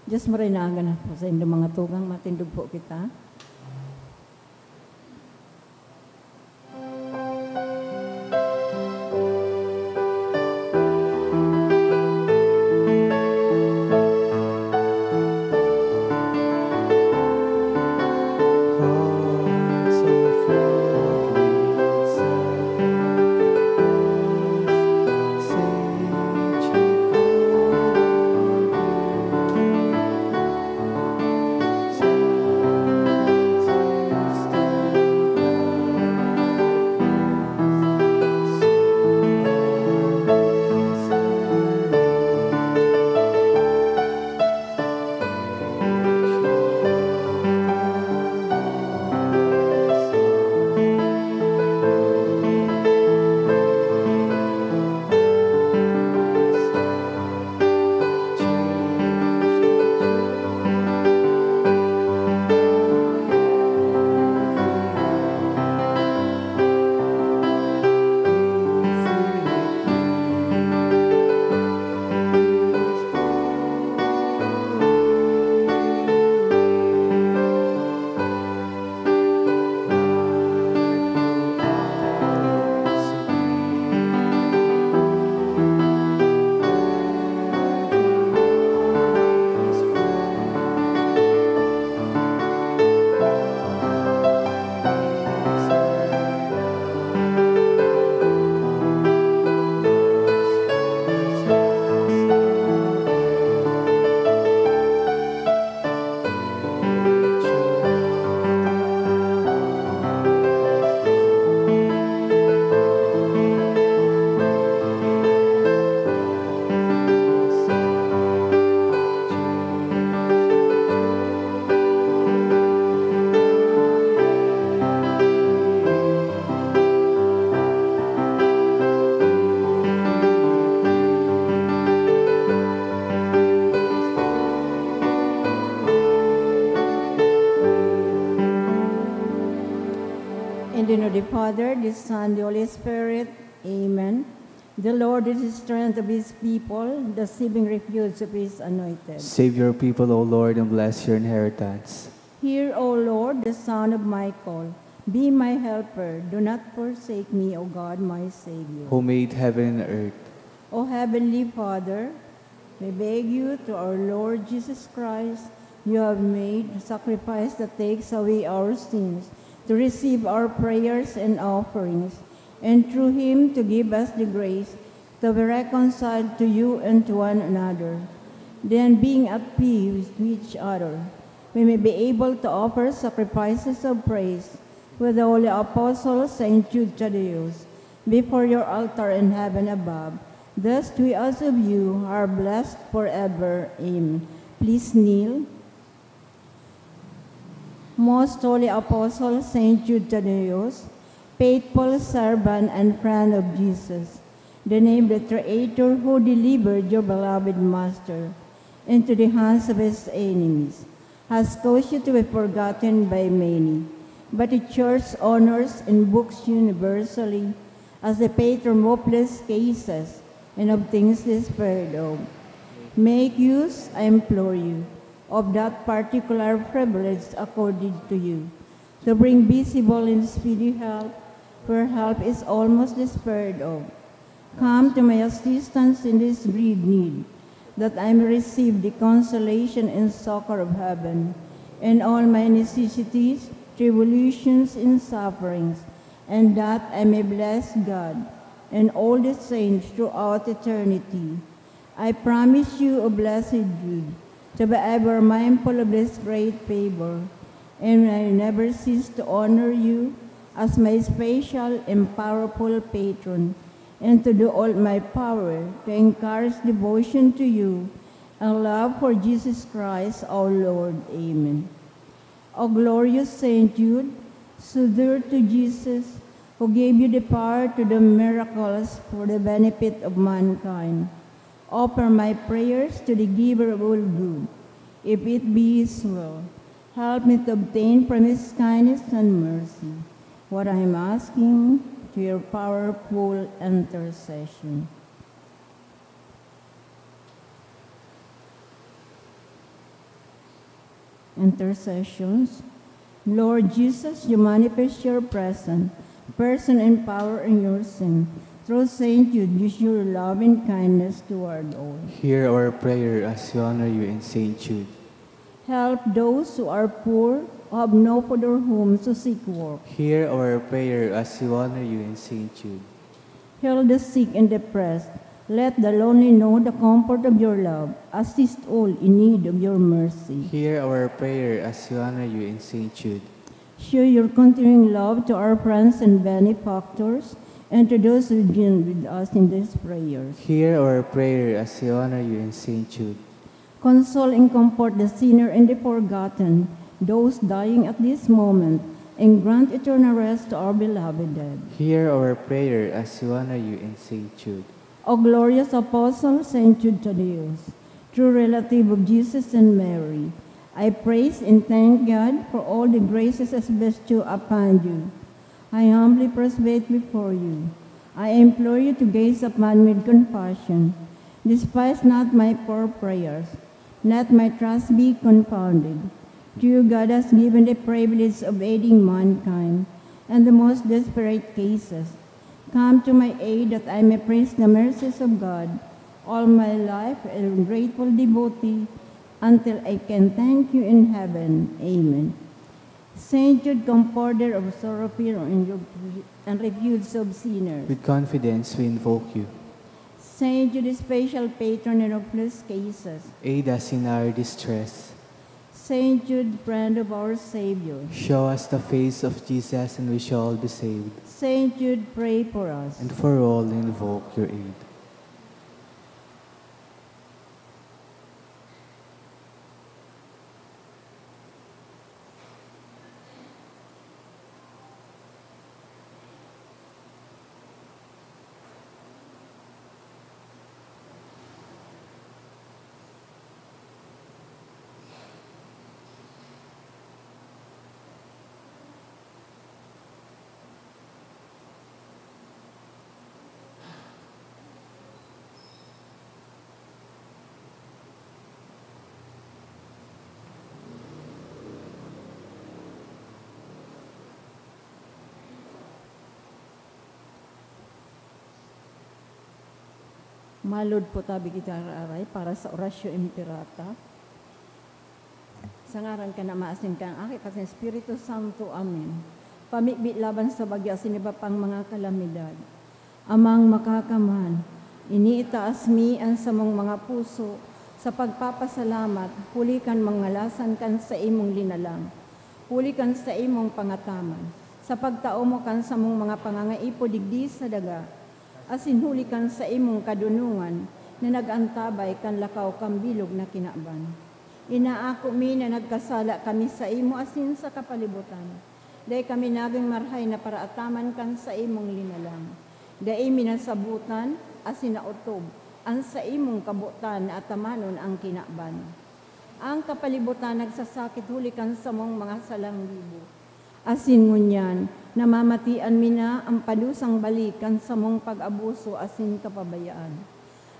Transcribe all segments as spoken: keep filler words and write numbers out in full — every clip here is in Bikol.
Diyos, maray na aga na po sa indong mga tugang, matindog po kita. In the name of the Father, the Son, the Holy Spirit. Amen. The Lord is the strength of his people, the saving refuge of his anointed. Save your people, O Lord, and bless your inheritance. Hear, O Lord, the sound of my call. Be my helper. Do not forsake me, O God, my Savior. Who made heaven and earth. O Heavenly Father, we beg you through our Lord Jesus Christ, you have made a sacrifice that takes away our sins, to receive our prayers and offerings, and through him to give us the grace to be reconciled to you and to one another. Then, being at peace with each other, we may be able to offer sacrifices of praise with the holy apostle Saint Jude Thaddeus before your altar in heaven above. Thus we also of you are blessed forever. Amen. Please kneel. Most Holy Apostle Saint Jude Thaddeus, faithful servant and friend of Jesus, the name of the Creator who delivered your beloved Master into the hands of his enemies, has caused you to be forgotten by many, but the Church honors and books universally as the patron of hopeless cases and of things despaired of. Make use, I implore you, of that particular privilege accorded to you, to bring visible and speedy help where help is almost despaired of. Come to my assistance in this great need, that I may receive the consolation and succor of heaven in all my necessities, tribulations, and sufferings, and that I may bless God and all the saints throughout eternity. I promise you, O blessed Jude, to be ever mindful of this great favor, and I never cease to honor you as my special and powerful patron, and to do all my power to encourage devotion to you and love for Jesus Christ our Lord. Amen. O glorious Saint Jude, so dear to Jesus, who gave you the power to do miracles for the benefit of mankind, offer my prayers to the Giver of all good, if it be His will. Help me to obtain from His kindness and mercy what I am asking to your powerful intercession. Intercessions. Lord Jesus, you manifest your presence, person, and power in your Saint. Through Saint Jude, you show your loving kindness toward all. Hear our prayer as we honor you in Saint Jude. Help those who are poor, who have no food or home to seek work. Hear our prayer as we honor you in Saint Jude. Heal the sick and depressed. Let the lonely know the comfort of your love. Assist all in need of your mercy. Hear our prayer as we honor you in Saint Jude. Show your continuing love to our friends and benefactors and to those who join with us in these prayers. Hear our prayer as we honor you in Saint Jude. Console and comfort the sinner and the forgotten, those dying at this moment, and grant eternal rest to our beloved dead. Hear our prayer as we honor you in Saint Jude. O glorious Apostle Saint Jude Thaddeus, true relative of Jesus and Mary, I praise and thank God for all the graces bestowed upon you. I humbly prostrate before you. I implore you to gaze upon me with compassion. Despise not my poor prayers. Let my trust be confounded. To you God has given the privilege of aiding mankind in the most desperate cases. Come to my aid that I may praise the mercies of God all my life in grateful devotee until I can thank you in heaven. Amen. Saint Jude, comforter of sorrowful and, and refuge of sinners. With confidence we invoke you. Saint Jude, special patron in hopeless cases. Aid us in our distress. Saint Jude, friend of our Savior. Show us the face of Jesus and we shall be saved. Saint Jude, pray for us. And for all invoke your aid. Malod po tabi kita aray para sa Oratio Imperata. Sa ngaran kan Ama, asin kan Aki, asin Espiritu Santo. Amen. Pamibi laban sa bagyo asin iba pang mga kalamidad. Amang Makakamhan, iniitaas mi an samong mga puso sa pagpapasalamat huli kan mangalasan kan saimong linalang, huli kan saimong pangataman, sa pagtao mo kan samong mga pangangaipo digdi sa daga, asin huli kan saimong kadonongan na nag-antabay kan lakaw kan bilog na kinaban. Inaako mi na nagkasala kami saimo asin sa kapalibotan. Dai kami nagin marahay na paraataman kan saimong linalang. Dai mi nasabotan asin naotob an saimong kabotan na atamanon an kinaban. Ang kapalibotan nagsasakit huli kan samong mga salang gibo. Asin ngunyan, namamatian mi na an padusang balik kan samong pag-abuso asin kapabayaan,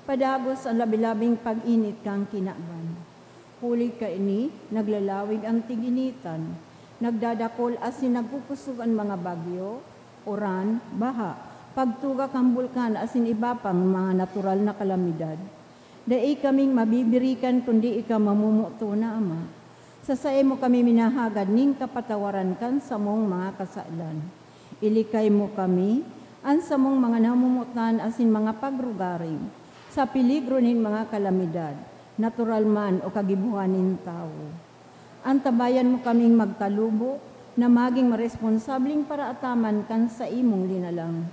padagos an labi-labing pag-init kan kinaban. Huli kaini, naglalawig an tiginitan, nagdadakol asin nagkukosog an mga bagyo, uran, baha, pagtuga kan bulkan asin iba pang mga natural na kalamidad. Dai kaming mabibirikan kundi ika mamomoton na Ama. Sa saimo kami minahagad nin kapatawaran kan samong mga kasalan. Ilikay mo kami, an samong mga namomotan asin mga pagrugaring, sa peligro nin mga kalamidad, natural man o kagibohan nin tawo. Antabayan mo kaming magtalubo na magin maresponsableng paraataman kan saimong linalang,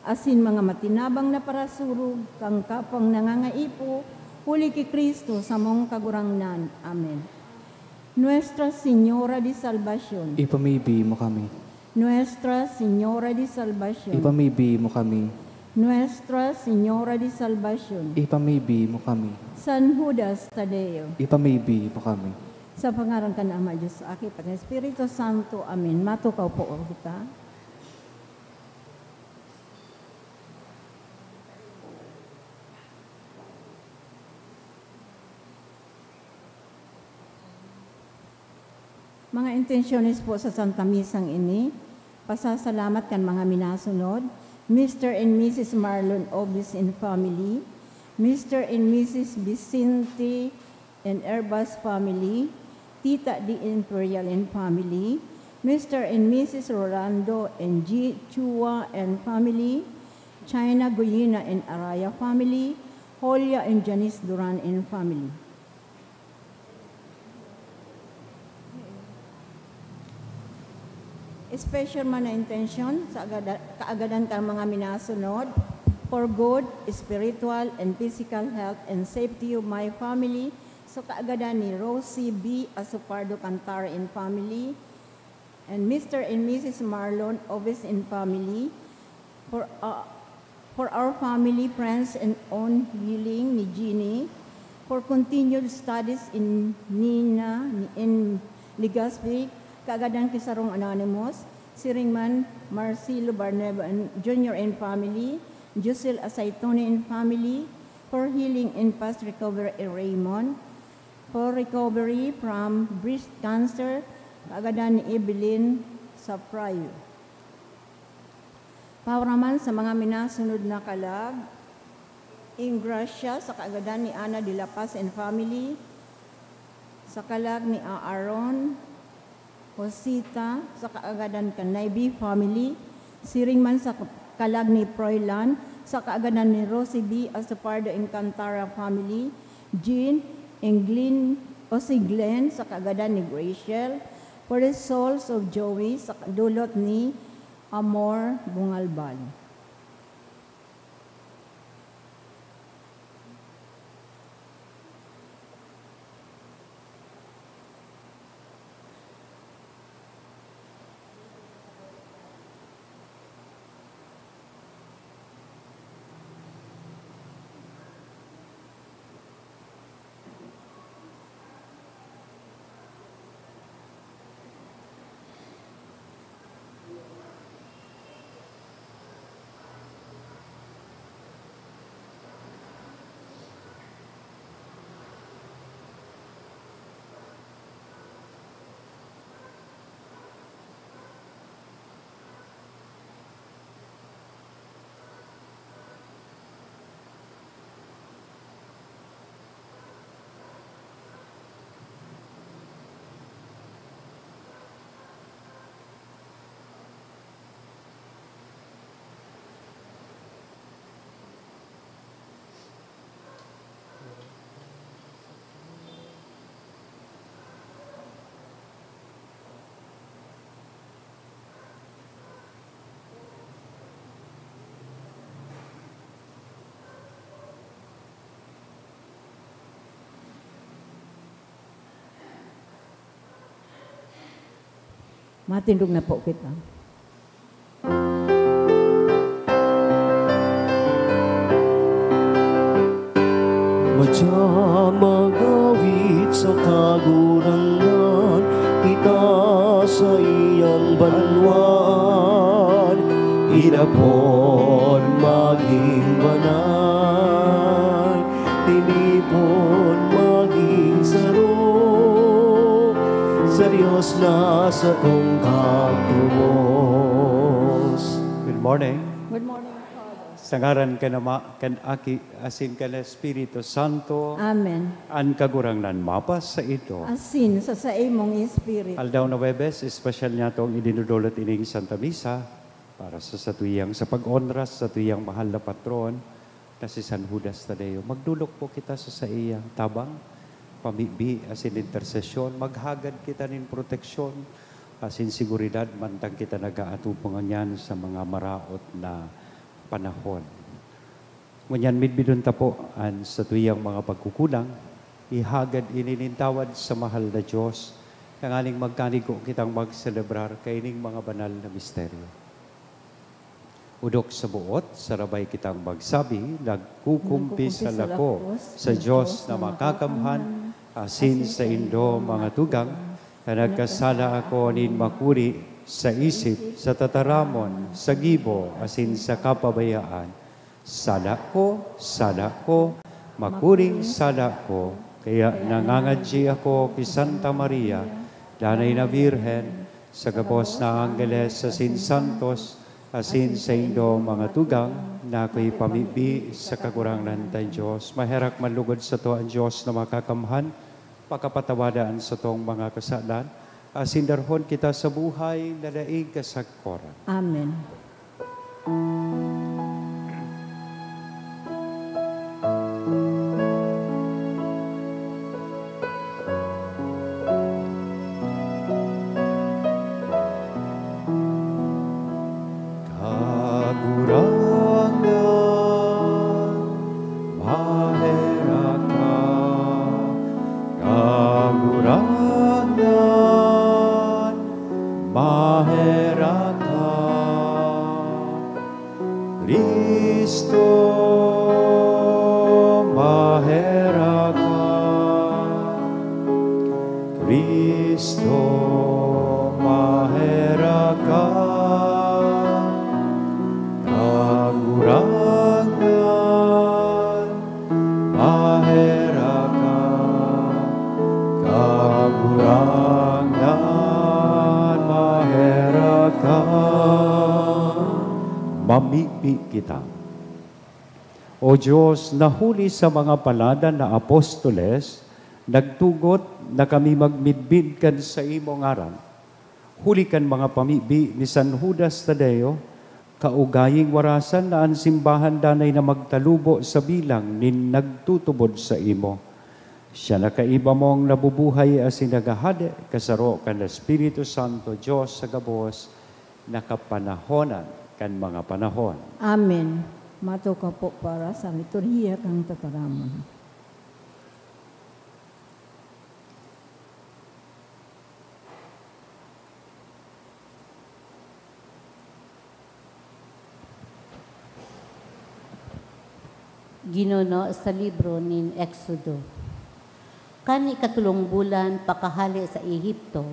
asin mga matinabang na parasurog kan kapwang nangangaipo, huli ki Cristo samong Kagurangnan. Amen. Nuestra Señora de Salvacion. Ipamibi mo kami. Nuestra Señora de Salvacion. Ipamibi mo kami. Nuestra Señora de Salvacion. Ipamibi mo kami. San Judas Tadeo. Ipamibi mo kami. Sa pangaran kan Ama, Dios Aki, Pati Espiritu Santo. Amen. Matukaw po kita. Mga intensyones po sa Santa Misang ini, pasasalamat kan mga minasunod, Mister and Missus Marlon Obis and family, Mister and Missus Vicente and Erbas family, Tita D Imperial and family, Mister and Missus Rolando and G Chua and family, China Guyena and Araya family, Holia and Janice Duran and family. Special man na intensyon sa agada-, kaagadan kan mga minasunod, for good, spiritual, and physical health and safety of my family, sa kaagadan ni Rosie B Asopardo Cantara and family, and Mister and Missus Marlon Oves and family, for, uh, for our family, friends, and own healing ni Jeannie, for continued studies in Nina, in Legazpi, kaagadan ki sarong anonymous, siring man Marcelo Barneva and Junior and family, Josel Asaitone and family, for healing and fast recovery in Raymond, for recovery from breast cancer, kaagadan ni Evelyn Safrayo. Para man sa mga minasunod na kalag, Ingracia sa kaagadan ni Ana de la Paz and family, sa kalag ni Aaron, Josita sa kaagadan kan Naibi family, siring man sa kalag ni Froilan sa kaagadan ni Rosie B Asopardo Encantara family, Jean, Englin, o si Glenn sa kaagadan ni Graciel, for the souls of Joey sa dulot ni Amor Bungalbal. Matindog na po kita. Madya mag-awit sa Kagurangnan, kita saiyang banwaan, inapod magin banal, tinipon magin saro, sa Dios na satong kagtubos. Good morning. Good morning, Father. Sa ngaran kan Ama, kan Aki, asin kan Espiritu Santo. Amen. An Kagurangnan mapasaindo. Asin sa saimong espiritu. Aldaw na Huwebes, espesyal niyatong idinudulot ining Santa Misa para sa satuyang, sa pag-onra sa satuyang mahal na patron na si San Judas Tadeo. Magdolok po kita sa saiyang tabang, pamibi, asin intersesyon. Maghagad kita nin proteksyon asin seguridad mantang kita nag-aatubang ngunyan sa mga maraot na panahon. Ngunyan, midbidon ta po an satuyang mga pagkukulang, ihagad ini nin tawad sa mahal na Dios, tanganing magkanigo kitang magselebrar kaining mga banal na misteryo. Odok sa boot, sarabay kitang magsabi, "Nagkukumpisal ako sa Dios na makakamhan, asin saindo, mga tugang, ta nagkasala ako nin makuri sa isip, sa tataramon, sa gibo, asin sa kapabayaan. Sala ko, sala ko, makuring sala ko." Kaya nangangadyi ako ki Santa Maria, Danay na Birhen, sa gabos na anggeles asin santos, asin saindo mga tugang, na ako'y pamibi sa Kagurangnan tang Dios. Maherak man lugod sato an Dios na Makakamhan, pakapatawada an satong mga kasalan, asin darhon kita sa buhay na daing kasagkoran. Amen. Kagurangnan, maherak ka. Kagurangnan, maherak ka. Cristo, maherak ka. Cristo, maherak ka. Kagurangnan, maherak ka. Kagurangnan, maherak ka. Mamibi kita. O Dios, na huli sa mga paladan na apostoles, nagtugot na kami magmidbid kan saimong ngaran. Huli kan mga pamibi ni San Judas Tadeo, kaugaying warasan na an simbahan danay na magtalubo sa bilang nin nagtutubod saimo. Siya na kaiba mong nabubuhay asin naghahade, kasaro kan Espiritu Santo, Dios sa gabos, na kapanahonan kan mga panahon. Amen. Mato ka po para sa liturhiya kan tataramon. Ginuno sa libro nin Exodo. Kan ikatolong bulan pakahale sa Egipto,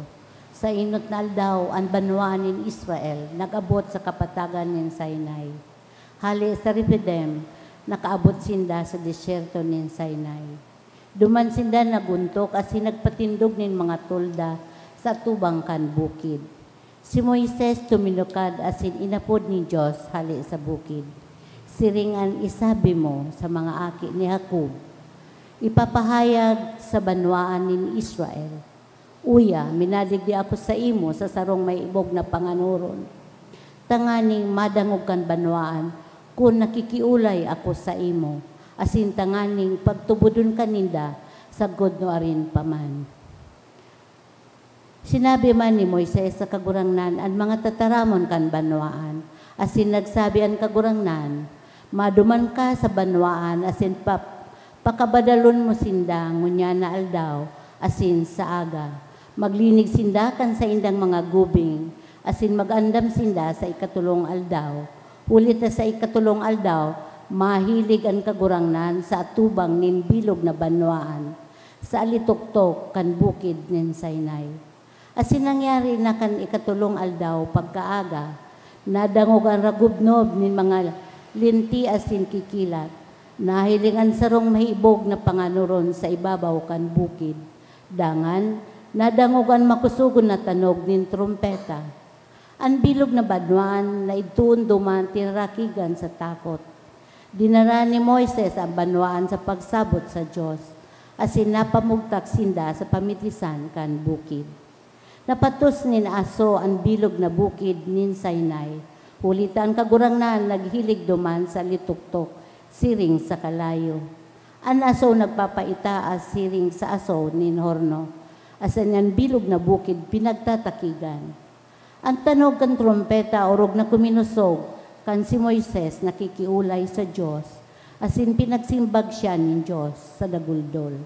sa enot na aldaw, an banwaan nin Israel nag-abot sa kapatagan nin Sinai. Hale sa Refidim, nakaabot sinda sa desyerto nin Sinai. Duman sinda nag-ontok asin nagpatindog nin mga tolda sa atubang kan bukid. Si Moises tuminukad asin inapod nin Dios hale sa bukid. Siring an isabi mo sa mga aki ni Jacob, "Ipapahayag sa banwaan nin Israel, 'Uya, minadigdi ako saimo sa sarong maibog na panganoron, tanganing madangog kan banwaan kun nakikiolay ako saimo, asin tanganing pagtubodon ka ninda sagkod nuarin pa man.'" Sinabi man ni Moises sa Kagurangnan an mga tataramon kan banwaan, asin nagsabi an Kagurangnan, "Maduman ka sa banwaan asin pap-, pakabadalon mo sinda ngunyan na aldaw asin sa aga. Maglinig sinda kan saindang mga gubing, asin mag-andam sinda sa ikatolong aldaw, huli ta sa ikatolong aldaw mahilig an Kagurangnan sa atubang nin bilog na banwaan, sa alitoktok kan bukid nin Sinai." Asin nangyari na kan ikatolong aldaw pagkaaga, nadangog an ragubnob nin mga linti asin kikilat. Nahiling an sarong maibog na panganoron sa ibabaw kan bukid. Dangan, nadangog an makosogon na tanog nin trompeta. An bilog na banwaan naidtoon duman tinarakigan sa takot. Dinara ni Moises an banwaan sa pagsabot sa Dios, asin napamugtak sinda sa pamitisan kan bukid. Napatos nin aso an bilog na bukid nin Sinai, huli ta an Kagurangnan naghilig duman sa lituktok siring sa kalayo. An aso nagpapaitaas siring sa aso nin horno, asin an bilog na bukid pinagtatakigan. An tanog kan trompeta orog na kuminosog kan si Moises nakikiolay sa Dios, asin pinagsimbag siya nin Dios sa daguldol.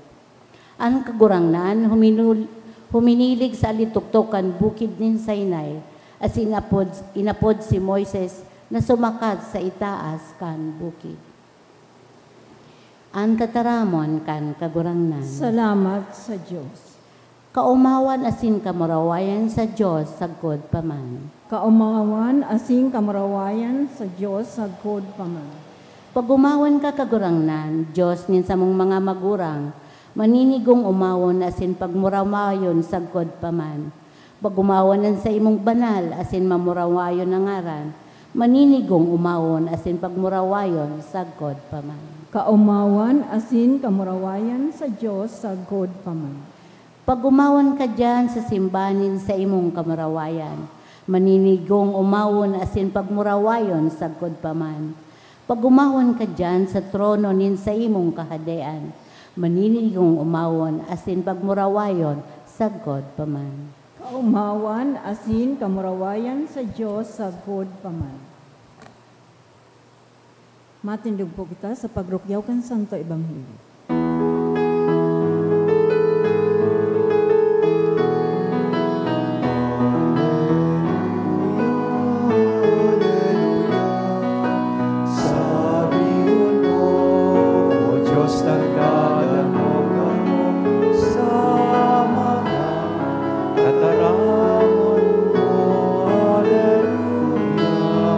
An Kagurangnan huminul-, huminilig sa alitoktok kan bukid nin Sinai, asin apod, inapod si Moises na sumakat sa itaas kan bukid. An tataramon kan Kagurangnan. Salamat sa Dios. Kaomawan asin kamurawayan sa Dios sagkod pa man. Kaomawan asin kamurawayan sa Dios sagkod pa man. Pag-omawan ka, Kagurangnan, Dios nin samong mga magurang, Maninigong omawon asin pagmurawayon sagkod pa man. Pag-omawon an saimong banal asin mamurawayon na ngaran. Maninigong omawon asin pagmurawayon sagkod pa man. Kaomawan asin kamurawayan sa Dios sagkod pa man. Pag-omawon ka diyan sa simbahan nin saimong kamurawayan. Maninigong omawon asin pagmurawayon sagkod pa man. Pag-omawon ka diyan sa trono nin saimong kahadean. Maninigong omawon asin pagmurawayon sagkod pa man. Kaomawan asin kamurawayan sa Dios sagkod pa man. Matindog po kita sa pagrukyaw kan Santo Ebanghelyo. Sabihon mo, O Diyos, nagdadangog ako sa mga tataramon mo. Aleluya,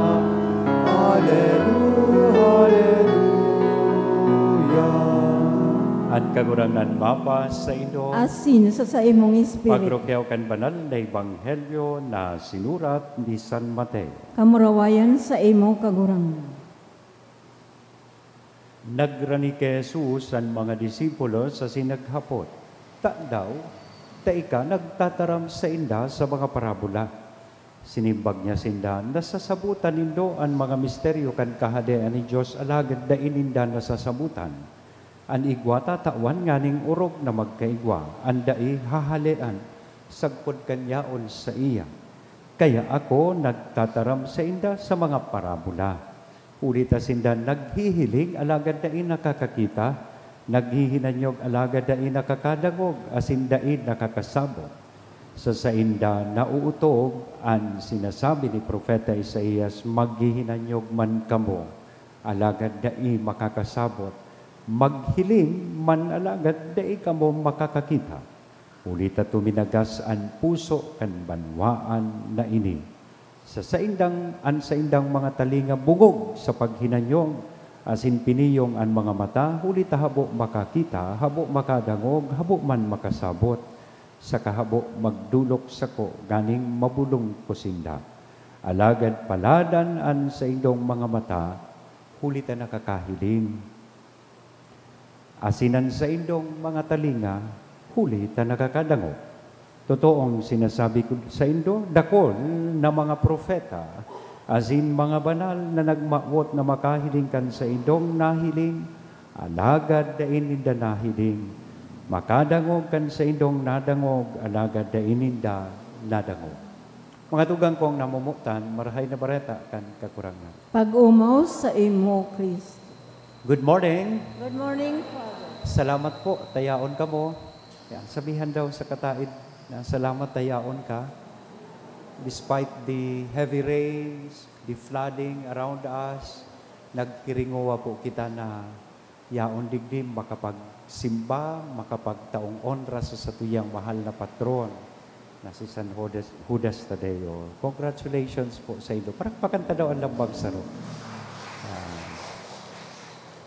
aleluya, aleluya. An Kagurangnan mapasaindo. Asin sa saimong espiritu. Pagrukyaw kan banal na ebanghelyo na sinurat ni San Mateo. Kamurawayan saimo, Kagurangnan. Nagrani ki Jesus an mga disipulos asin naghapot, "Tadaw dai ka nagtataram sainda sa mga parabola?" Sinimbag niya sinda, "Nasasabotan nindo an mga misteryo kan Kahadean nin Dios, alagad dai ninda nasasabotan. An igwa tatawan nganing orog na magkaigwa, an dai hahalean sagkod kan yaon saiya. Kaya ako nagtataram sainda sa mga parabola. Huli ta sinda naghihiling, alagad dai nakakakita, naghihinanyog, alagad dai nakakadangog, asin dai nakakasabot. Sa sainda naootob an sinasabi ni Propeta Isaias, 'Maghihinanyog man kamo, alagad dai makakasabot, maghiling man, alagad dai kamo makakakita.' Huli ta tuminagas an puso kan banwaan na ini. Sa saindang, an saindang mga talinga bungog sa paghinanyog, asin piniyong an mga mata, huli ta habo makakita, habo makadangog, habo man makasabot, saka habo magdolok sako nganing mabolong ko sinda. Alagad paladan an saindong mga mata, huli ta nakakahiling, asin an saindong mga talinga, huli ta nakakadangog. Totoong sinasabi ko saindo, dakul na mga propeta asin mga banal na nagmawot na makahiling kan saindong nahiling, alagad dai ninda nahiling, makadangog kan saindong nadangog, alagad dai ninda nadangog." Mga tugang kong namomotan, Marahay na Bareta kan Kagurangnan. Pag-omaw saimo, Cristo. Good morning. Good morning, Father. Salamat po, ta yaon kamo. Yan, sabihan daw sa kataed na, "Salamat ta yaon ka. Despite the heavy rains, the flooding around us, naghiringowa po kita na yaon digdi makapagsimba, makapagtaong onra sa satuyang mahal na patron na si San Judas, Judas Tadeo. Congratulations po saindo." Palakpakan ta daw an lambang saro. Ah,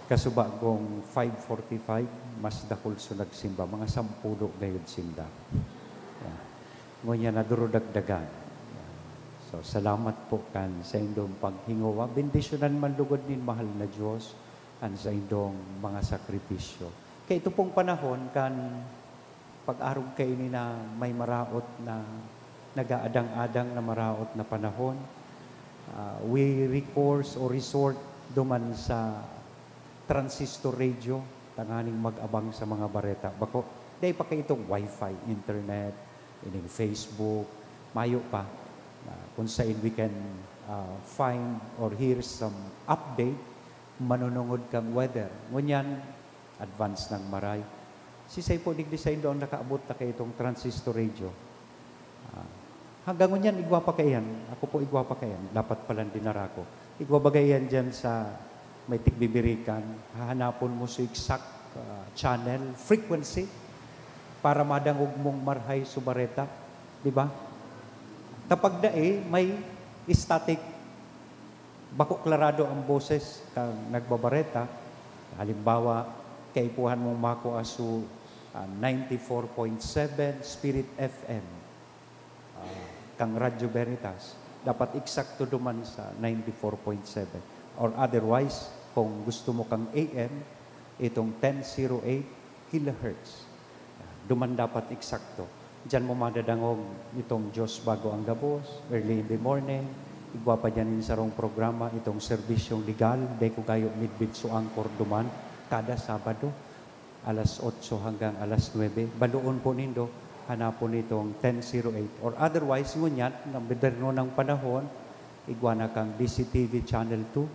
kasuba kong five forty-five, mas dakul so nagsimba, mga sampulo gayod sinda. Ah, ngunyan nadurudagdagan. So, salamat po kan saindong paghingowa. Bendisyonan man lugod nin mahal na Dios an saindong mga sakripisyo. Kaya ito pong panahon kan pag-arog kaini na may maraot na nag-aadang-adang na maraot na panahon, ah, we recourse o resort duman sa transistor radio tanganing mag-abang sa mga bareta. Bako, dai pa kaitong wifi, internet, ining Facebook, mayo pa, na kung sain we can, ah, find or hear some update manunungod kan weather. Ngunyan, advance nang maray. Sisay po digdi saindo ang nakaabot na kaitong transistor radio? Ah, hanggang ngunyan, igwa pa kaiyan. Ako po, igwa pa kaiyan. Dapat palan dinara ko. Igwa baga iyan diyan sa may tigbibirikan. Hahanapon mo sa exact, ah, channel, frequency, para madangog mong marhay so bareta. Di ba? Kapag dai, may static, bako klarado ang boses kan nagbabareta. Halimbawa, kaipuhan mong makua so ah, ninety-four point seven Spirit F M, ah, kang Radyo Veritas, dapat eksakto duman sa ninety-four point seven. Or otherwise, kung gusto mo kang A M, itong ten zero eight kilohertz. Duman dapat eksakto. Diyan mo madadangog itong Diyos Bago ang Gabos, early in the morning. Igwa pa diyan in sarong programa, itong Serbisyong Legal, dai ko gayo midbid so anchor duman, kada Sabado, alas otso hanggang alas nuebe. Baloon po nindo, hanapon itong ten zero eight. Or otherwise, ngunyan, ang moderno ng panahon, igwa na kang D C T V Channel two,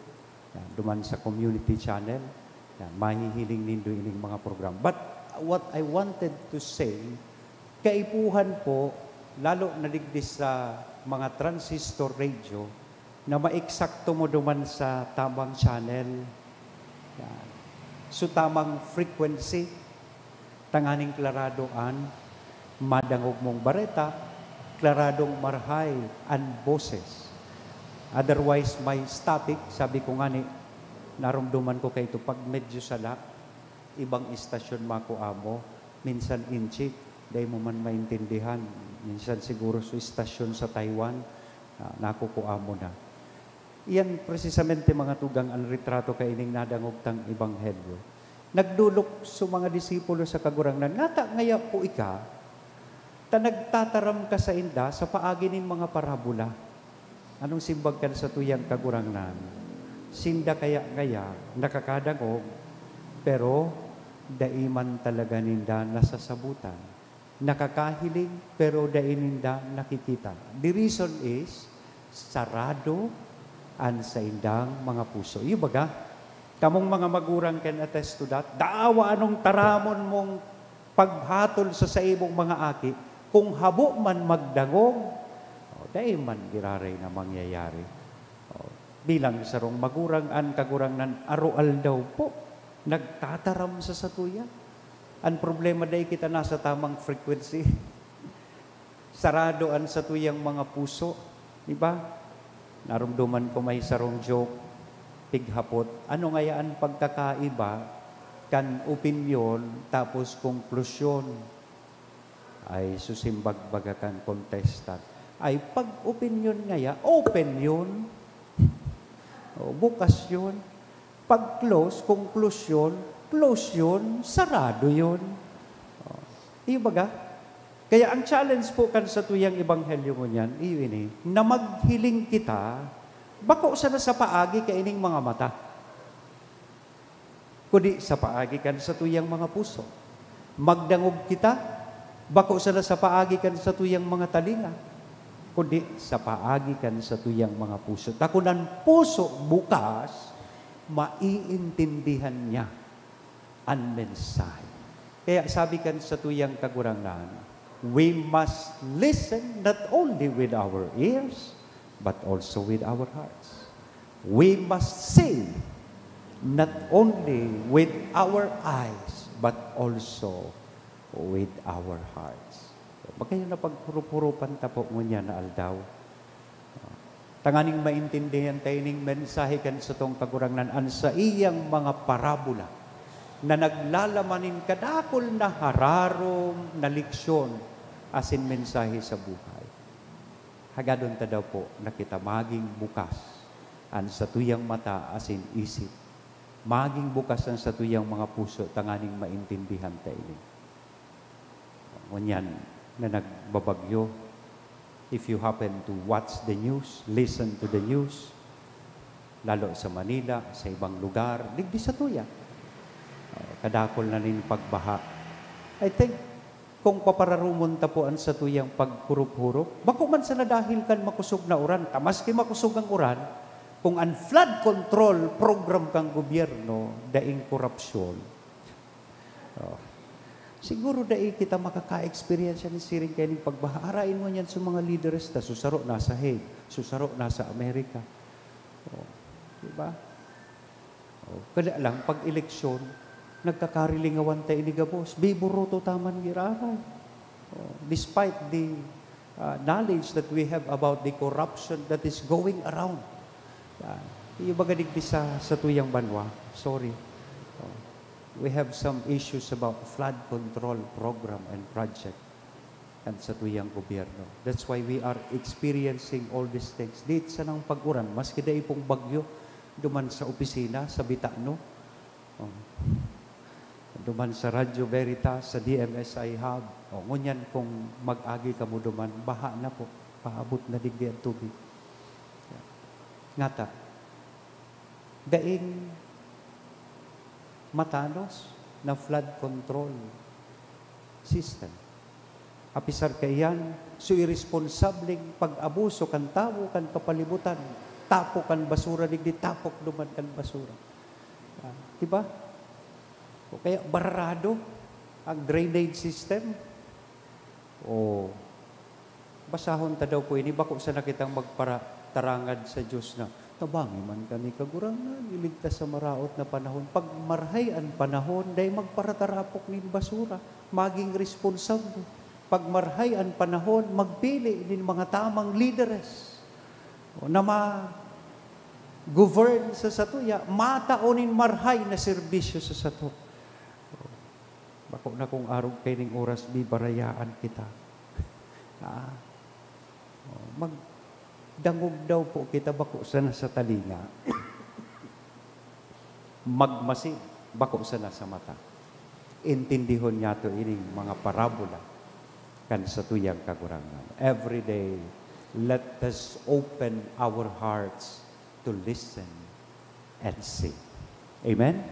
yan, duman sa community channel. Yan, mahihiling nindo ining mga program. But what I wanted to say, kaipuhan po, lalo na digdi sa mga transistor radio, na maeksakto mo duman sa tamang channel. Yan. So, tamang frequency, tanganing klarado an madangog mong bareta, klaradong marahay an boses. Otherwise, may static, sabi ko ngani, naromdoman ko kaito, pag medyo sala, ibang istasyon makua mo, minsan inchik, dai mo man maintindihan. Minsan siguro sa istasyon sa Taiwan, ah, nakukua mo na. Iyan precisamente, mga tugang, an retrato kaining nadangog tang ebanghelyo. Nagdolok so mga disipulo sa Kagurangnan, "Ngata ngaya po ika, ta nagtataram ka sainda sa paagi nin mga parabola?" Anong simbag kan satuyang Kagurangnan? Sinda kaya ngaya nakakadangog, pero dai man talaga ninda nasasabotan. Nakakahiling, pero dai ninda nakikita. The reason is, sarado an saindang mga puso. Iyo baga, kamong mga magurang can attest to that. Daawa anong taramon mong paghatol sa saimong mga aki, kung habo man magdangog, o, dai man giraray na mangyayari. O, bilang sarong magurang, an Kagurangnan aroaldaw po nagtataram sa satuya. An problema, dai kita nasa tamang frequency. Sarado an satuyang mga puso, di ba? Naromdoman ko may sarong joke, pighapot, "Ano ngaya an pagkakaiba kan opinyon tapos konklusyon?" Ay, susimbag baga kan contestant, "Ay, pag opinyon ngaya, open yun. O, bukas yun. Pag close, konklusyon, close yun, sarado yun." O, iyo baga? Kaya ang challenge po kan satuyang ebanghelyo ngunyan, iyo ini, na maghiling kita, bako sana sa paagi kaining mga mata, kundi sa paagi kan satuyang mga puso. Magdangog kita, bako sana sa paagi kan satuyang mga talinga, kundi sa paagi kan satuyang mga puso. Ta kun an puso bukas, maiintindihan niya an mensahe. Kaya sabi kan satuyang Kagurangnan, we must listen not only with our ears, but also with our hearts. We must see not only with our eyes, but also with our hearts. Magayon na paghurup-hurupan ta po ngunyan na aldaw. Tanganing maintindihan ta ining mensahe kan satong Kagurangnan, an saiyang mga parabola na naglalaman nin kadakul na hararom na leksyon asin mensahe sa buhay. Hagadon ta daw po na kita maging bukas an satuyang mata asin isip. Maging bukas an satuyang mga puso tanganing maintindihan ta ini. Ngunyan na nagbabagyo, if you happen to watch the news, listen to the news, lalo sa Manila, sa ibang lugar, digdi satuya, ah, kadakul na nin pagbaha. I think, kung papararumon ta po an satuyang paghurup-hurup, bako man sana dahil kan makosog na uran, ta maski makosog ang uran, kung an flood control program kan gobyerno daing korapsyon, oh, siguro dai kita makaka-experience yan siring kaining pagbaha. Arain mo niyan sa mga leaders ta, so saro nasa Hague, so saro nasa Amerika. Oh, di ba? Oh, kada lang, pag eleksyon, nagkakarilingawan ta ini gabos. Biburoto ta man giraray. Oh, despite the, ah, knowledge that we have about the corruption that is going around. Yan. Iyo baga digdi sa, sa tuyang banwa. Sorry. Oh. We have some issues about flood control program and project kan satuyang gobyerno. That's why we are experiencing all these things. Di sanang pag-uran, maski dai pong bagyo, duman sa opisina, sa Bitano, oh, duman sa Radyo Veritas, sa D M S I Hub. Oh, ngunyan kung mag-agi kamo duman, baha na po, paabot na digdi ang tubig. Ngata, daing matanos na flood control system. Apisar kaiyan, so iresponsableng pag-abuso kan tawo, kan kapalibutan, tapok kan basura, digdi tapok duman kan basura. Ah, di ba? O kaya barado ang drainage system. O, basahon ta daw po ini, bako sana kitang magparatarangad sa Dios na, "Tabangi man kami, Kagurangnan, iligtas sa maraot na panahon." Pag marhay an panahon, dai magparatarapok nin basura, maging responsable. Pag marhay an panahon, magpili nin mga tamang lideres na ma-govern sa satuya, matao nin marhay na serbisyo sa sato. Bako na kung arog kaining oras, bibarayaan kita. Ah, oh, magdangog daw po kita, bako sana sa talinga. Magmasid, bako sana sa mata. Intindihon niyato ining mga parabola kan satuyang Kagurangnan. Every day, let us open our hearts to listen and see. Amen?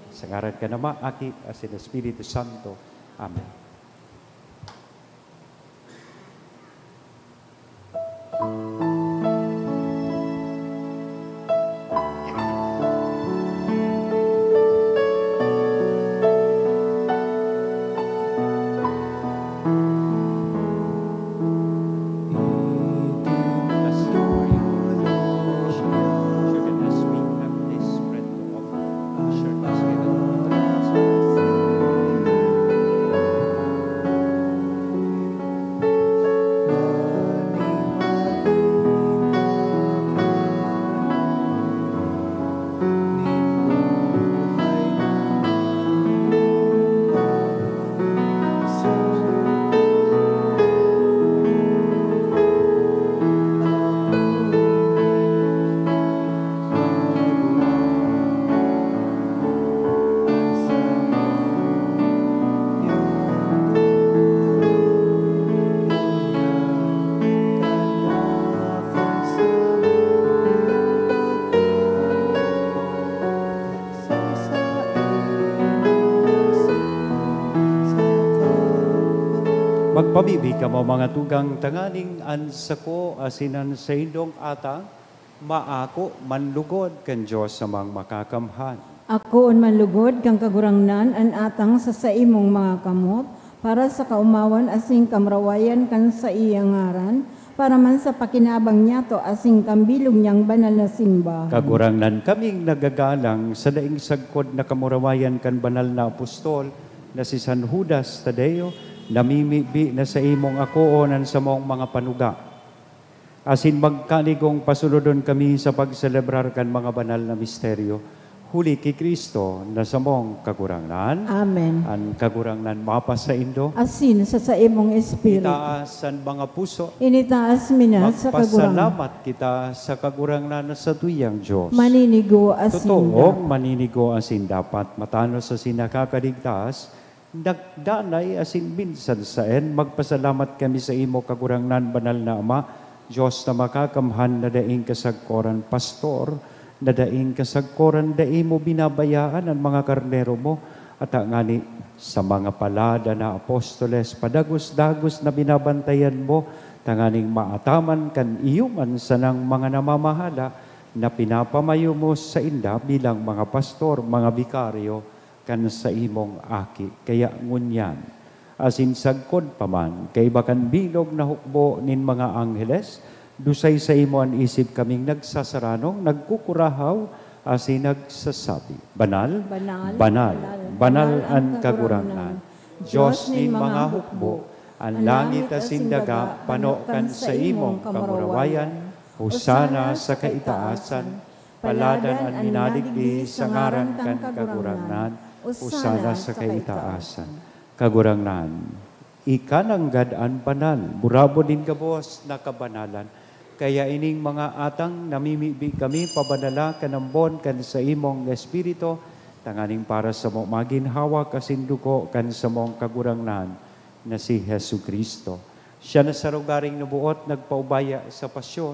Sa ngaran kan Ama, Aki, asin Espiritu Santo. Amen. Magpabibi kamo, mga tugang, tanganing an sako asin an saindong atang maako manlugod kan Dios Amang Makakamhan. Akoon manlugod kan Kagurangnan an atang sa saimong mga kamot, para sa kaomawan asin kamurawayan kan saiyang ngaran, para man sa pakinabang niyato asin kan bilog niyang banal na simbahan. Kagurangnan, kaming nagagalang sa daing sagkod na kamurawayan kan banal na apostol na si San Judas Tadeo, namimibi na saimong akoon an samong mga panuga. Asin magkaligong pasunodon kami sa pagselebrar kan mga banal na misteryo, huli ki Cristo na samong Kagurangnan. Amen. An Kagurangnan mapasaindo. Asin sa saimong espiritu. Itaas an mga puso. Initaas mi na sa Kagurangnan. Magpasalamat kita sa Kagurangnan na satuyang Dios. Maninigo asin Totoong dapat. Maninigo asin dapat. Matanos asin nakakaligtas, nagdanay asin minsan saen, magpasalamat kami saimo, Kagurangnan, Banal na Ama, Dios na Makakamhan, na daing kasagkoran pastor, na daing kasagkoran dai mo binabayaan an mga karnero mo, at ngani sa mga palada na apostoles, padagos-dagos na binabantayan mo, tanganing maataman kan iyo man sanang mga namamahala na pinapamayo mo sainda bilang mga pastor, mga bikaryo, kan saimong Aki. Kaya ngunyan, asin sagkod pa man, kaiba kan bilog na hukbo nin mga angheles, dusay saimo an isip kaming nagsasaranong, nagkukurahaw, asin nagsasabi, "Banal, Banal, banal, banal, banal an Kagurangnan, Dios nin mga hukbo, an langit asin daga pano kan saimong kamurawayan. Hosana sa kaitaasan. Paladan an minadigdi sa ngaran kan Kagurangnan. Hosana sa kaitaasan. Kagurangnan, ika nanggad an banal, burabod nin gabos na kabanalan. Kaya ining mga atang namimibi kami pabanala kan ambon kan saimong Espiritu, tanganing para samo magin hawak asin dugo kan samong Kagurangnan na si Jesu-Cristo. Siya na sa lugaring nabuot nagpaubaya sa pasyon,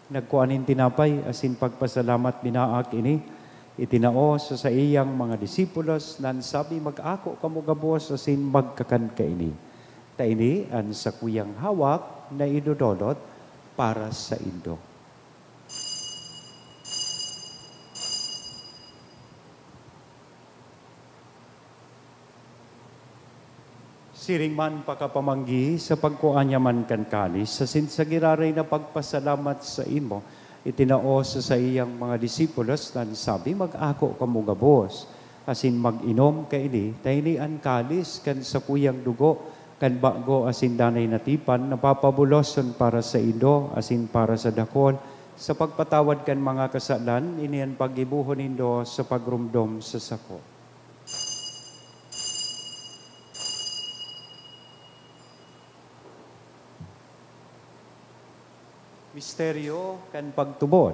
nagkua nin tinapay asin pagpasalamat binaak ini, itinao sa saiyang mga disipulos, nan sabi, "Mag-ako kamo gabos asin magkakan kaini. Ta ini an sakuyang hawak na idodolot para saindo." Siring man pakapamanggi sa pagkua niya man kan kalis, asin sa giraray na pagpasalamat saimo, itinao sa saiyang mga disipulos, nan sabi, "Mag-ako kamo gabos, asin mag-inom kaini, ta ini an kalis kan sakuyang dugo kan bago asin danay na tipan, na papabuloson para saindo asin para sa dakul, sa pagpatawad kan mga kasalan. Ini an paggibohon nindo sa pagromdom sa sako." Misteryo kan pagtubod.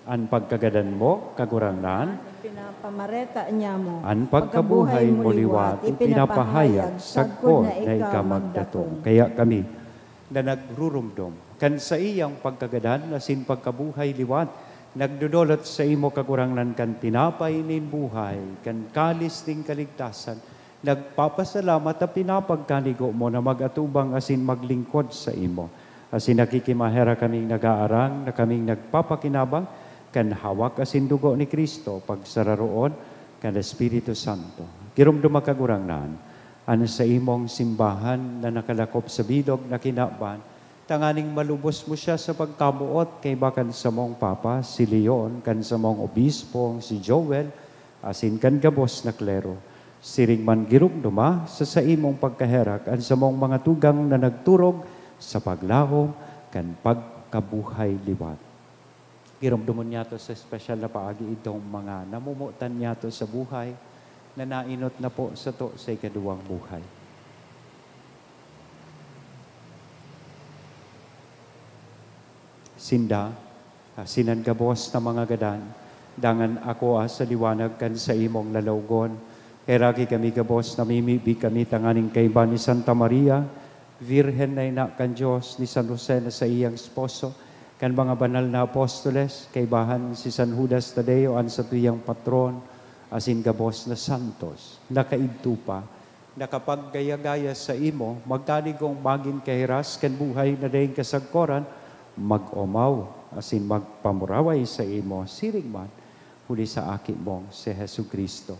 An pagkagadan mo, Kagurangnan, ipinapamareta niamo. An pagkabuhay mo liwat, ipinapahayag sagkod na ika magdatong. Kaya kami, na nagrurumdom kan saiyang pagkagadan asin pagkabuhay liwat, nagdodolot saimo, Kagurangnan, kan tinapay nin buhay, kan kalis nin kaligtasan, nagpapasalamat ta pinapagkanigo mo na mag-atubang asin maglingkod saimo. Asin nakikimaherak kaming nag-aarang na kaming nagpapakinabang kan hawak asin dugo ni Cristo, pagsararoon kan Espiritu Santo. Giromdoma, Kagurangnan, an saimong simbahan na nakalakop sa bilog na kinaban, tanganing malubos mo siya sa pagkamoot kaiba kan samong Papa, si Leon, kan samong Obispong, si Joel, asin kan gabos na klero. Siring man, giromdoma sa saimong pagkaherak an samong mga tugang na nagturog sa paglaom kan pagkabuhay liwat. Giromdomon niyato sa espesyal na paagi itong mga namomotan niyato sa buhay na nainot na po sato sa ikaduwang buhay. Sinda, asin an gabos na mga gadan, dangan ako, ah, sa liwanag kan saimong lalawgon. Heraki kami gabos, namimibi kami tanganing kaiba ni Santa Maria, Virgen na ina kan Dios, ni San Jose na saiyang esposo, kan mga banal na apostoles, kaibahan si San Judas Tadeo, an satuyang patron, asin gabos na santos, na kaidto pa, nakapaggaya-gaya saimo, magkanigong magin kahiras kan buhay na daing kasagkoran, mag-omaw asin magpamuraway saimo, siring man, huli sa Aki mong si Jesu-Cristo.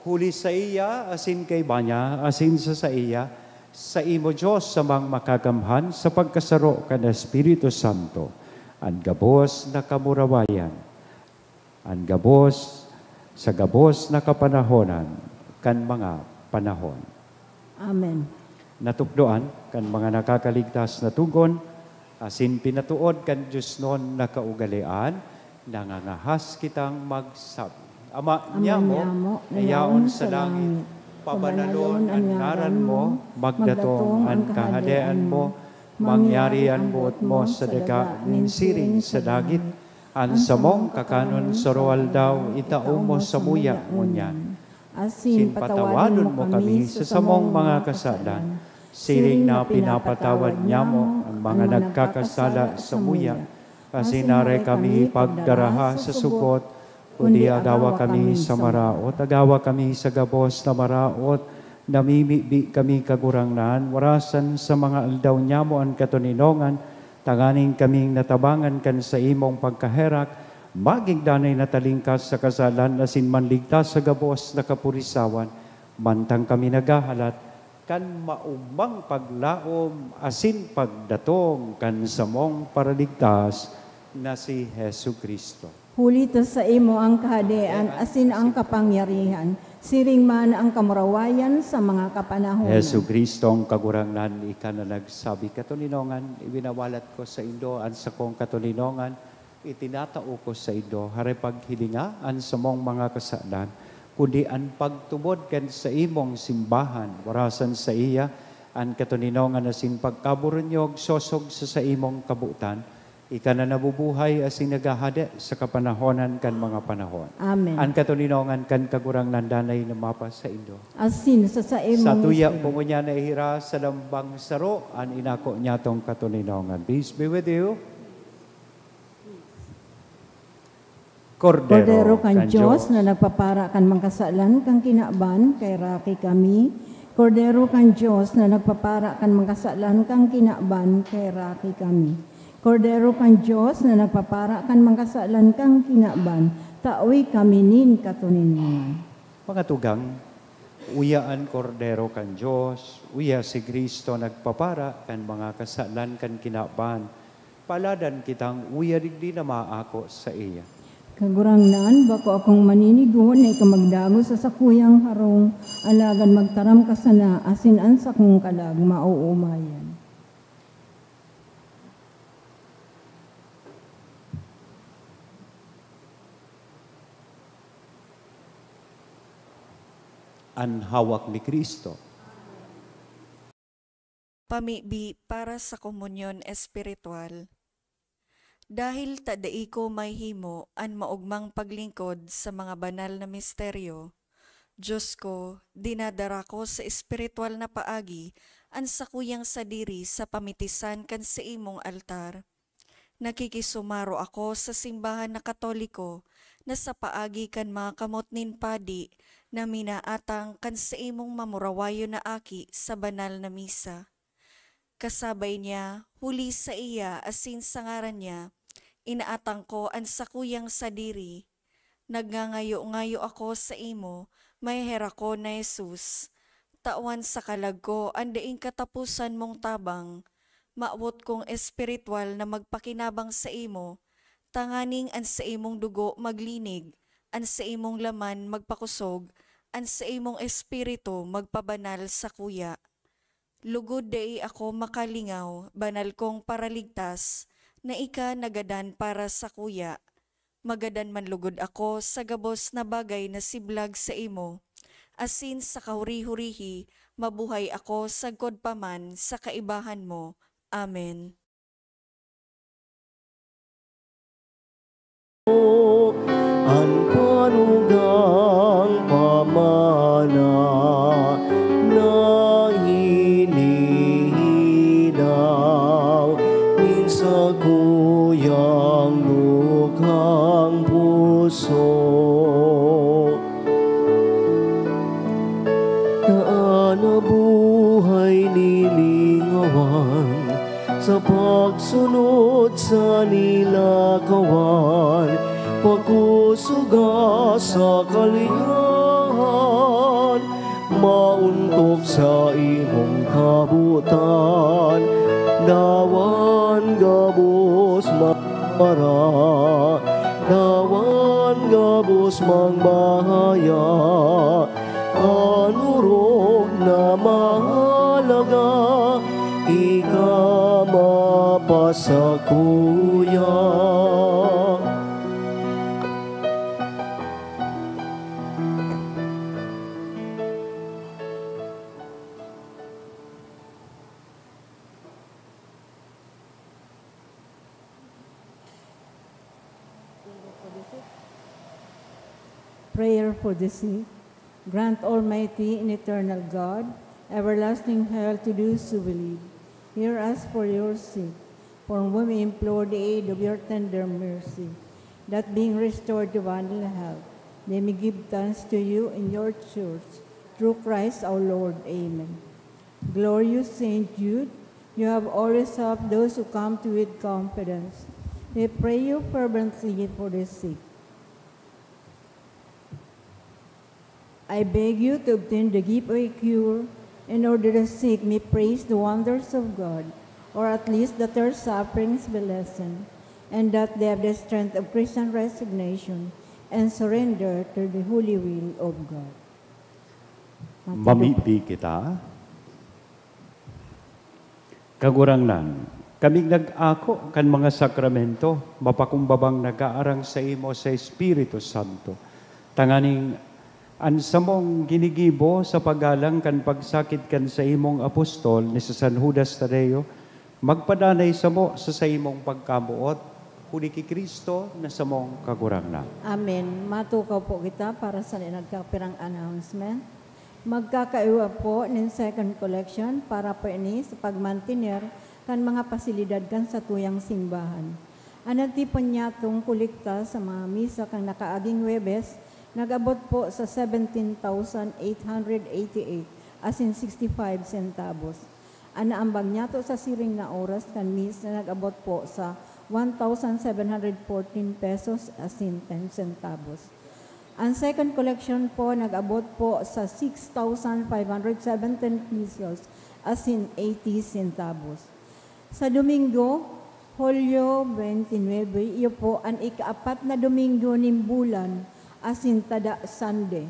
Huli saiya, asin kaiba niya, asin sa saiya, saimo, Dios, Amang Makakamhan, sa pagkasaro kan Espiritu Santo, an gabos na kamurawayan, an gabos, sa gabos na kapanahonan kan mga panahon. Amen. Natukdoan kan mga nakakaligtas na togon, asin pinatood kan diosnon na kaugalean, nangangahas kitang magsabi, Ama, Ama niamo, niamo, na yaon sa langit, pabanalon an ngaran mo, magdatong an kahadean mo, mangyari an boot mo sa daga nin siring sa langit. An samong kakanon sa aroaldaw, itao mo samuya ngunyan. Asin patawadon mo kami sa samong mga kasalan, siring na pinapatawad niamo an mga nagkakasala samuya. Asin aray kami pagdaraha sa sugot, kundi agawa kami sa maraot, agawa kami sa gabos na maraot, namimibi kami, Kagurangnan, warasan sa mga aldaw niamo an katoninongan, tanganing kaming natabangan kan saimong pagkaherak, magin danay na talingkas sa kasalan asin manligtas sa gabos na kapurisawan, mantang kami naghahalat kan maogmang paglaom asin pagdatong kan samong Paraligtas na si Jesu-Cristo. Huli ta saimo an kahadean asin an kapangyarihan, siring man an kamurawayan sa mga kapanahonan. Jesu-Cristo, ang Kagurangnan, ika na nagsabi, "Katoninongan, iwinawalat ko saindo an sakong katoninongan, itinatao ko saindo." Hare paghilinga an samong mga kasalan, kundi an pagtubod kan saimong simbahan. Warasan saiya an katoninongan asin pagkaburunyog sosog sa saimong kabotan, ika na nabubuhay asin naghahade sa kapanahonan kan mga panahon. Amen. An katoninongan kan Kagurangnan danay na mapasaindo. Asin sa saimo Sa tuya mismo. po ngunyan na ihira sa lambang saro an inako niyatong katoninongan. Peace be with you. Kordero Kordero kan kan Dios Dios. na nagpapara kan mga kasalan kan kinaban, kaheraki kami. Kordero kan Dios na nagpapara kan mga kasalan kan kinaban, kaheraki kami. Kordero kan Dios na nagpapara kan mga kasalan kan kinaban, tawi kami nin katoninongan. Mga tugang, uya an Kordero kan Dios, uya si Cristo nagpapara kan mga kasalan kan kinaban. Paladan kitang uya digdi na maako saiya. Kagurangnan, bako akong maninigo na ika magdagos sa sakuyang harong, alagad magtaram ka sana asin an sakong kalag maoomayan. An hawak ni Cristo. Pamibi para sa komunyon espiritual. Dahil ta dai ko mahimo an maogmang paglingkod sa mga banal na misteryo, Dios ko, dinadara ko sa espiritual na paagi an sakuyang sadiri sa pamitisan kan saimong altar. Nakikisumaro ako sa simbahan na Katoliko na sa paagi kan mga kamot nin padi na minaatang kan saimong mamurawayon na aki sa banal na misa. Kasabay niya, huli saiya asin sa ngaran niya, inaatang ko an sakuyang sadiri. Nagngangayo-ngayo ako saimo, maheherak ko na Jesus. Tawan sa kalag ko an daing kataposan mong tabang. Mawot kong espiritual na magpakinabang saimo, tanganing an saimong dugo maglinig, an saimong laman magpakosog, an saimong espiritu magpabanal sakuya. Lugod dai ako makalingaw, banal kong Paraligtas, na ika nagadan para sakuya. Magadan man lugod ako sa gabos na bagay na siblag saimo, asin sa kahuri-hurihi mabuhay ako sagkod pa man sa kaibahan mo. Amen. An panugang pamana na hinihinaw nin sakuyang dukhang puso. Na an buhay nilingawan sa pagsunod sa nilakawan, pakusuga sa kaliyahan, maontok sa imong kabutan, dawan gabos mara, dawan gabos mangbahaya, an orog na mahalaga, ika mapasakuya. Prayer for the sick. Grant, Almighty and eternal God, everlasting health to those who believe. Hear us for your sake, for whom we implore the aid of your tender mercy, that being restored to bodily health, they may give thanks to you in your church, through Christ our Lord. Amen. Glorious Saint Jude, you have always helped those who come to you with confidence. We pray you fervently for the sick. I beg you to obtain the gift of a cure, in order the sick may praise the wonders of God, or at least that their sufferings be lessened, and that they have the strength of Christian resignation and surrender to the holy will of God. Mamibi kita. Kagurangnan, kaming nag-ako kan mga sakramento, mapakumbabang nag-aarang saimo sa Espiritu Santo, tanganing An samong ginigibo sa paggalang kan pagsakit kan saimong apostol ni San Judas Tadeo, magpadanay samo sa saimong pagkamoot, huli ki Cristo na samong Kagurangnan. Amen. Matukaw po kita para sa nagkapirang announcement. Magkakaiwa po nin second collection para po ini sa pagmantener kan mga pasilidad kan satuyang simbahan. An natipon niyatong kolekta sa mga misa kan nakaaging Huwebes nag-abot po sa seventeen thousand eight hundred eighty-eight asin sixty-five centavos. An naambag niyato sa siring na oras kan misa nag-abot po sa one thousand seven hundred fourteen pesos asin ten centavos. An second collection po nag-abot po sa six thousand five hundred seventeen pesos asin eighty centavos. Sa Domingo, Hulyo twenty-nine, iyo po an ikaapat na Domingo nin bulan, asin tada Sunday,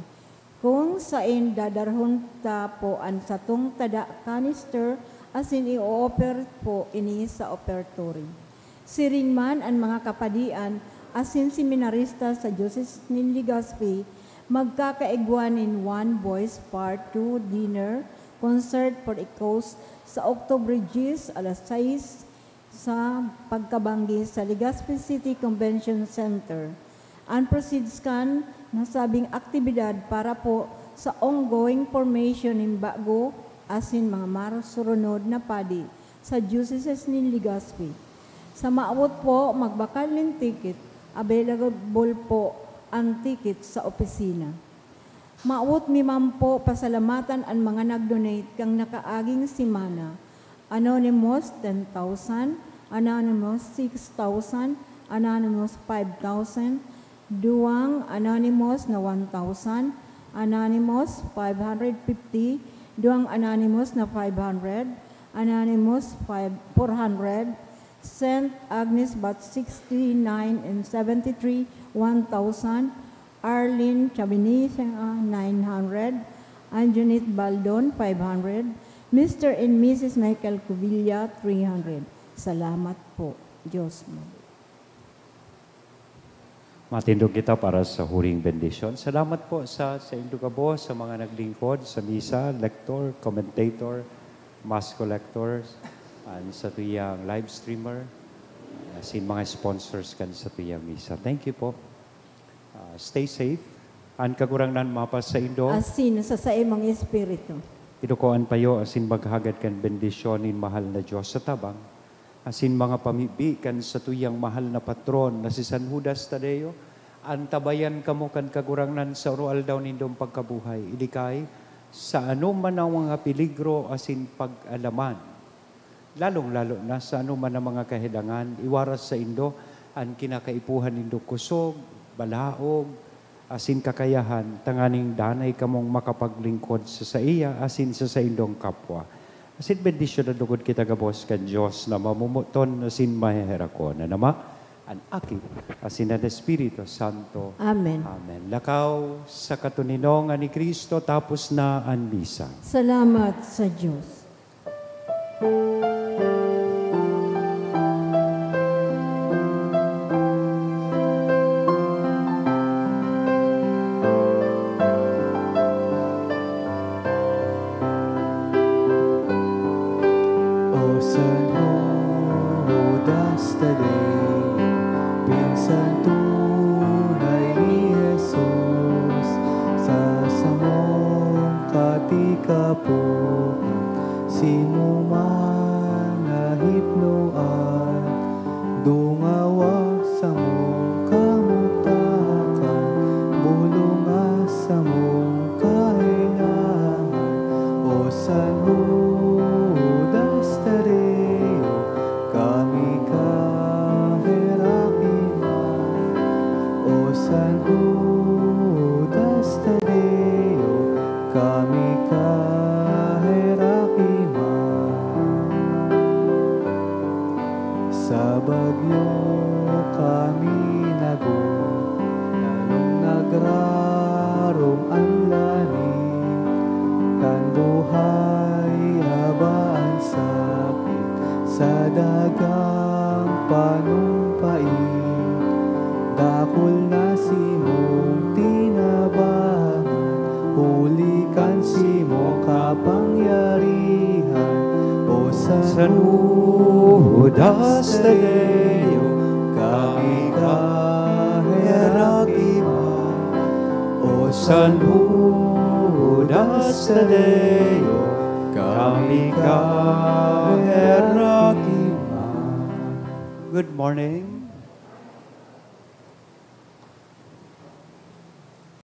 kung saen dadarhon ta po an satong tada canister asin i-o-offer po ini sa offertory. Siring man an mga kapadian asin seminarista sa Diocese nin Legazpi magkakaigwa nin One Voice Part two Dinner Concert for Echoes sa October diyes, alas sais, sa pagkabanggi sa Legazpi City Convention Center. An proceeds kan nasabing aktibidad para po sa ongoing formation nin bago asin mga masurunod na padi sa Diocese nin Legazpi. Sa maawot po magbakal nin ticket, available po an ticket sa opisina. Maawot mi man po pasalamatan an mga nag-donate kan nakaaging semana. Anonymous, ten thousand. Anonymous, six thousand. Anonymous, five thousand. Duwang anonymous na one thousand. Anonymous, five hundred fifty. Duwang anonymous na five hundred. Anonymous, five, four hundred. Saint Agnes Bat sixty-nine and seventy-three, one thousand. Arlene Chabinisia, nine hundred. Anjanette Baldon, five hundred. Mister and Missus Michael Cubilla, three hundred. Salamat po. Diyos mo. Matindog kita para sa huring bendisyon. Salamat po sa, sa indo gabos, sa mga naglingkod sa misa, lector, commentator, mass collectors, and sa tuyang live streamer, asin mga sponsors kan sa tuyang misa. Thank you po. Ah, stay safe. An Kagurangnan mapasaindo. Asin sa saimong espiritu. Iduko an payo asin maghagad kan bendisyon nin mahal na Dios sa tabang, asin mga pamibi kan satuyang mahal na patron na si San Judas Tadeo, antabayan kamo kan Kagurangnan sa aroaldaw nindong pagkabuhay, ilikay sa anoman na mga peligro asin pag-alaman. Lalong-lalo na sa anoman na mga kahelangan, iwaras saindo an kinakaipuhan nindong kusog, balaog, asin kakayahan, tanganing danay kamong makapaglingkod sa saiya asin sa saindong kapwa. Asin bendisyonan lugod kita gabos kan Dios na mamomoton asin maheherakon, an Ama, an Aki, asin an Espiritu Santo. Amen. Amen. Lakaw sa katoninongan ni Cristo, tapos na an misa. Salamat sa Dios. O San Judas Tadeo, pinsan tunay ni Jesus, sa samong katikapoan, simo man nahipnoan, dungawa samong kamugtakan, bulonga samong kahelangan. O San Judas Tadeo, kami kaheraki man. O San Judas Tadeo, kami kaheraki man. Sa bagyo kami nago, lalong nagrarom an langit. Kan buhay haba an sakit, sa dagang panumpait, dakul na simong tinabangan. Saludas ta Deo, kami kaheraki man. O saludas ta Deo, kami kaheraki man. Good morning.